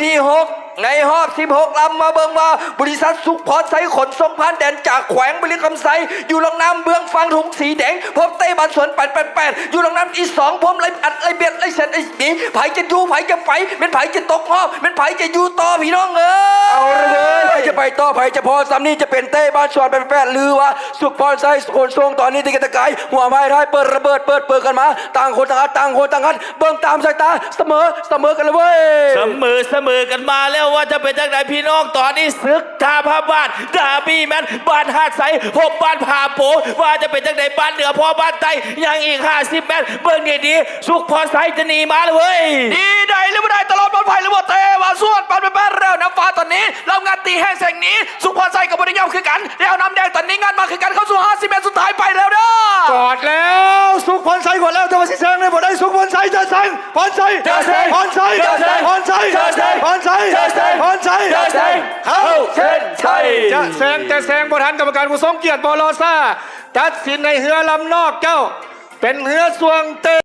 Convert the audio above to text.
ທີຫົກ ໃນຮອບສິບຫົກລຳ ມາເບິ່ງວ່າ ບໍລິສັດສຸກພອນໄຊຂົນສົ່ງຜ່ານແດນ ຈາກແຂວງບໍລິຄຳໄຊ ຢູ່ລອງນ້ຳເບື້ອງຝັ່ງທຸງສີແດງ ພົບເຕ້ບ້ານສວນ ແປດແປດແປດ ຢູ່ລອງນ້ຳອີສອງ ພວມໄລ່ອັດໄລ່ບຽດໄລ່ເສດໄລ່ໜີ ໃຜຈະຢູ່ໃຜຈະໄປ ແມ່ນໃຜຈະຕົກຮອບ ແມ່ນໃຜຈະຢູ່ຕໍ່ ພີ່ນ້ອງເອີຍ. ເອົາລະເວີຍ ໃຜຈະໄປຕໍ່ ໃຜຈະພໍ້ ສ່ຳນີ້ຈະເປັນເຕ້ບ້ານສວນ ແປດແປດແປດ ຫຼືວ່າ ສຸກພອນໄຊຂົນສົ່ງ ຕອນນີ້ຕະເກຍດຕະກາຍ ຫົວໄມ້ທ້າຍເປີດ ລະເບີດເປີດເປີດກັນມາ ຕ່າງຄົນຕ່າງອັດ ຕ່າງຄົນຕ່າງອັດ ເບິ່ງຕາມສາຍຕາ ສະເໝີ ສະເໝີກັນລະເວີຍ. ສະເໝີ ສະເໝີກັນມາແລ້ວ ວ່າຈະເປັນຈັ່ງໃດພີ່ນ້ອງ ຕອນນີ້ສຶກທ່າພະບາດ ດາບີແມັດ ບ້ານຫາດໄຊ ພົບບ້ານຜາໂປ ວ່າຈະເປັນຈັ່ງໃດ ບ້ານເໜືອພໍ້ບ້ານໃຕ້ ຍັງອີກຫ້າສິບແມັດ ເບິ່ງດີໆ ສຸກພອນໄຊຈະໜີມາລະເວີຍ. ໜີໄດ້ຫຼືບໍ່ໄດ້ ຕະຫຼອດປອດໄພຫຼືບໍ່ ເຕ້ບ້ານສວນ ປາດແປດແປດ ແລ້ວນຳຟ້າຕອນນີ້ ລຳງັດຕີແຮງແສງໜີ ສຸກພອນໄຊກໍບໍ່ໄດ້ຍອມຄືກັນ ແລ້ວນ້ຳແດງຕອນນີ້ງັດມາຄືກັນ ເຂົ້າສູ່ຫ້າສິບແມັດສຸດທ້າຍໄປແລ້ວເດີ. ກອດແລ້ວ ສຸກພອນໄຊກອດແລ້ວ ແຕ່ວ່າຊິແຊງໄດ້ບໍ່ໄດ້ ສຸກພອນໄຊຈະແຊງ ພອນໄຊຈະແຊງ ພອນໄຊຈະແຊງ ພອນໄຊຈະແຊງ ພອນໄຊຈະແຊງ ພອນໄຊຈະແຊງ ເຂົ້າເສັ້ນໄຊ. ຈະແຊງ ແຕ່ແຊງບໍ່ທັນ ກຳມະການຜູ້ຊົງກຽດບໍ່ລໍຊ້າ ຕັດສິນໃຫ້ເຮືອລຳນອກເຈົ້າ ເປັນເຮືອຊ່ວງເຕະ